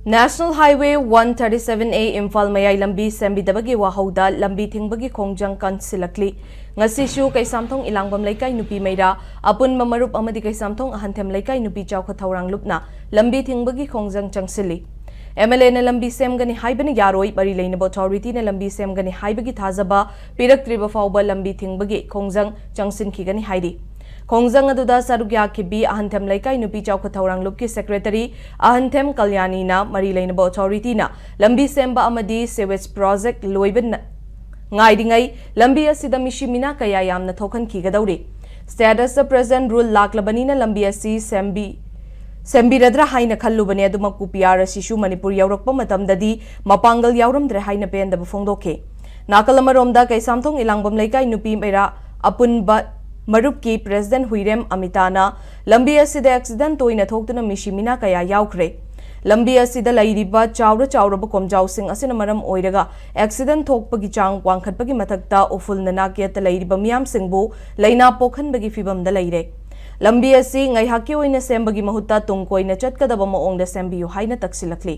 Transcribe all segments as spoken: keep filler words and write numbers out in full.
National Highway one thirty-seven A Imphal ꯃꯌꯥꯏ ꯂꯝꯕꯤ ꯁꯦꯝꯕꯤꯗꯕꯒꯤ ꯋꯥꯍꯧꯗ ꯂꯝꯕꯤ ꯊꯤꯡꯕꯒꯤ ꯈꯣꯡꯖꯪ ꯀꯟꯁꯤꯜꯂꯛꯂꯤ꯫ ꯉꯁꯤꯁꯨ ꯀꯩꯁꯥꯝꯊꯣꯡ ꯏꯂꯥꯡꯕꯝ ꯂꯩꯀꯥꯏ ꯅꯨꯄꯤ ꯃꯩꯔꯥ ꯑꯄꯨꯟꯕ ꯃꯔꯨꯞ ꯑꯃꯗꯤ ꯀꯩꯁꯥꯝꯊꯣꯡ ꯑꯍꯟꯊꯦꯝ ꯂꯩꯀꯥꯏ ꯅꯨꯄꯤ ꯆꯥꯎꯈꯠ ꯊꯧꯔꯥꯡ ꯂꯨꯞꯅ ꯂꯝꯕꯤ ꯊꯤꯡꯕꯒꯤ ꯈꯣꯡꯖꯪ ꯆꯪꯁꯤꯜꯂꯤ꯫ MLAꯅ ꯂꯝꯕꯤ ꯁꯦꯝꯒꯅꯤ ꯍꯥꯏꯕꯅ ꯌꯥꯔꯣꯏ, ꯃꯔꯤ ꯂꯩꯅꯕ authorityꯅ ꯂꯝꯕꯤ ꯁꯦꯝꯒꯅꯤ ꯍꯥꯏꯕꯒꯤ ꯊꯥꯖꯕ ꯄꯤꯔꯛꯇ꯭ꯔꯤꯕ ꯐꯥꯎꯕ ꯂꯝꯕꯤ ꯊꯤꯡꯕꯒꯤ ꯈꯣꯡꯖꯪ ꯆꯪꯁꯤꯟꯈꯤꯒꯅꯤ ꯍꯥꯏꯔꯤ꯫ ꯈꯣꯡꯖꯪ ꯑꯗꯨꯗ ꯁꯔꯨꯛ ꯌꯥꯈꯤꯕꯤ ꯑꯍꯟꯊꯦꯝ ꯂꯩꯀꯥꯏ ꯅꯨꯄꯤ ꯆꯥꯎꯈꯠ ꯊꯧꯔꯥꯡ ꯂꯨꯞꯀꯤ secretary ꯑꯍꯟꯊꯦꯝ ꯀꯜꯌꯥꯅꯤꯅ ꯃꯔꯤ ꯂꯩꯅꯕ authorityꯅ ꯂꯝꯕꯤ ꯁꯦꯝꯕ ꯑꯃꯗꯤ sewage project ꯂꯣꯏꯕ ꯅ-, ꯉꯥꯏꯔꯤꯉꯩ ꯂꯝꯕꯤ ꯑꯁꯤꯗ ꯃꯤꯁꯤ ꯃꯤꯅꯥ ꯀꯌꯥ ꯌꯥꯝꯅ ꯊꯣꯛꯍꯟꯈꯤꯒꯗꯧꯔꯤ꯫ Status present rule ꯂꯥꯛꯂꯕꯅꯤꯅ ꯂꯝꯕꯤ ꯑꯁꯤ ꯁꯦꯝꯕꯤ-, ꯁꯦꯝꯕꯤꯔꯗ꯭ꯔꯥ ꯍꯥꯏꯅ ꯈꯜꯂꯨꯕꯅꯦ, ꯑꯗꯨꯃꯛꯄꯨ PR ꯑꯁꯤꯁꯨ ꯃꯅꯤꯄꯨꯔ ꯌꯧꯔꯛꯄ ꯃꯇꯝꯗꯗꯤ ꯃꯄꯥꯡꯒꯜ ꯌꯥꯎꯔꯝꯗ꯭ꯔꯦ ꯍꯥꯏꯅ ꯄꯦꯟꯗꯕ ꯐꯣꯡꯗꯣꯛꯈꯤ꯫ ꯅꯥꯀꯜ ꯑꯃꯔꯣꯝꯗ ꯀꯩꯁꯥꯝꯊꯣꯡ ꯏꯂꯥꯡꯕꯝ ꯂꯩꯀꯥꯏ ꯅꯨꯄꯤ ꯃꯩꯔꯥ ꯑꯄꯨꯟꯕ ꯃꯔꯨꯞꯀꯤ president ꯍꯨꯏꯔꯦꯝ ꯑꯃꯤꯇꯥꯅ ꯂꯝꯕꯤ ꯑꯁꯤꯗ accident ꯇꯣꯏꯅ ꯊꯣꯛꯇꯨꯅ ꯃꯤꯁꯤ ꯃꯤꯅꯥ ꯀꯌꯥ ꯌꯥꯎꯈ꯭ꯔꯦ꯫ ꯂꯝꯕꯤ ꯑꯁꯤꯗ ꯂꯩꯔꯤꯕ ꯆꯥꯎꯔ ꯆꯥꯎꯔꯕ ꯀꯣꯝꯖꯥꯎꯁꯤꯡ ꯑꯁꯤꯅ ꯃꯔꯝ ꯑꯣꯏꯔꯒ accident ꯊꯣꯛꯄꯒꯤ ꯆꯥꯡ ꯋꯥꯡꯈꯠꯄꯒꯤ ꯃꯊꯛꯇ ꯎꯐꯨꯜ ꯅꯅꯥꯛ ꯌꯦꯠꯇ ꯂꯩꯔꯤꯕ ꯃꯤꯌꯥꯝꯁꯤꯡꯕꯨ ꯂꯩꯅꯥ ꯄꯣꯛꯍꯟꯕꯒꯤ ꯐꯤꯚꯝꯗ ꯂꯩꯔꯦ꯫ ꯂꯝꯕꯤ ꯑꯁꯤ ꯉꯥꯏꯍꯥꯛꯀꯤ ꯑꯣꯏꯅ ꯁꯦꯝꯕꯒꯤ ꯃꯍꯨꯠꯇ ꯇꯨꯡ ꯀꯣꯏꯅ ꯆꯠꯀꯗꯕ ꯃꯑꯣꯡꯗ ꯁꯦꯝꯕꯤꯌꯨ ꯍꯥꯏꯅ ꯇꯛꯁꯤꯜꯂꯛꯂꯤ꯫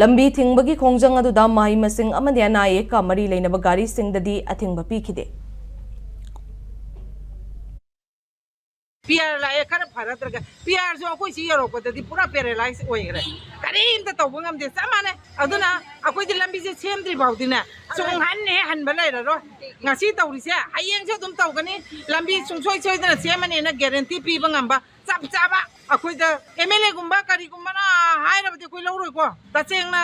ꯂꯝꯕꯤ ꯊꯤꯡꯕꯒꯤ ꯈꯣꯡꯖꯪ ꯑꯗꯨꯗ ꯃꯍꯩ ꯃꯁꯤꯡ ꯑꯃꯗꯤ ꯑꯅꯥ ꯑꯌꯦꯛꯀ ꯃꯔꯤ ꯂꯩꯅꯕ ꯒꯥꯔꯤꯁꯤꯡꯗꯗꯤ ꯑꯊꯤꯡꯕ ꯄꯤꯈꯤꯗꯦ꯫ PR ꯂꯥꯛꯑꯦ, ꯈꯔ ꯐꯔꯗ꯭ꯔꯒ, PRꯁꯨ ꯑꯩꯈꯣꯏ ꯁꯤ ꯌꯧꯔꯛꯄꯗꯗꯤ ꯄꯨꯔꯥ paralyze ꯑꯣꯏꯈ꯭ꯔꯦ, ꯀꯔꯤꯝꯇ ꯇꯧꯕ ꯉꯝꯗꯦ, ꯆꯞ ꯃꯥꯟꯅꯩ꯫ ꯑꯗꯨꯅ ꯑꯩꯈꯣꯏꯗꯤ ꯂꯝꯕꯤꯁꯦ ꯁꯦꯝꯗ꯭ꯔꯤ ꯐꯥꯎꯗꯤꯅꯦ, ꯁꯨꯡꯍꯟ ꯍꯦꯛ ꯍꯟꯕ ꯂꯩꯔꯔꯣꯏ꯫ ꯉꯁꯤ ꯇꯧꯔꯤꯁꯦ ꯍꯌꯦꯡꯁꯨ ꯑꯗꯨꯝ ꯇꯧꯒꯅꯤ, ꯂꯝꯕꯤ ꯁꯨꯡꯁꯣꯏ ꯁꯣꯏꯗꯅ ꯁꯦꯝꯃꯅꯤꯅ guarantee ꯄꯤꯕ ꯉꯝꯕ ꯆꯞ ꯆꯥꯕ ꯑꯩꯈꯣꯏꯗ MLAꯒꯨꯝꯕ ꯀꯔꯤꯒꯨꯝꯕꯅ ꯍꯥꯏꯔꯕꯗꯤ ꯑꯩꯈꯣꯏ ꯂꯧꯔꯣꯏꯀꯣ꯫ ꯇꯁꯦꯡꯅ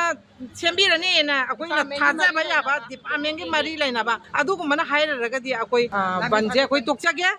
ꯁꯦꯝꯕꯤꯔꯅꯤꯅ ꯑꯩꯈꯣꯏꯅ ꯊꯥꯖꯕ ꯌꯥꯕ departmentꯀꯤ ꯃꯔꯤ ꯂꯩꯅꯕ ꯑꯗꯨꯒꯨꯝꯕꯅ ꯍꯥꯏꯔꯔꯒꯗꯤ ꯑꯩꯈꯣꯏ, ꯑ, ꯕꯟꯁꯦ ꯑꯩꯈꯣꯏ ꯇꯣꯛꯆꯒꯦ꯫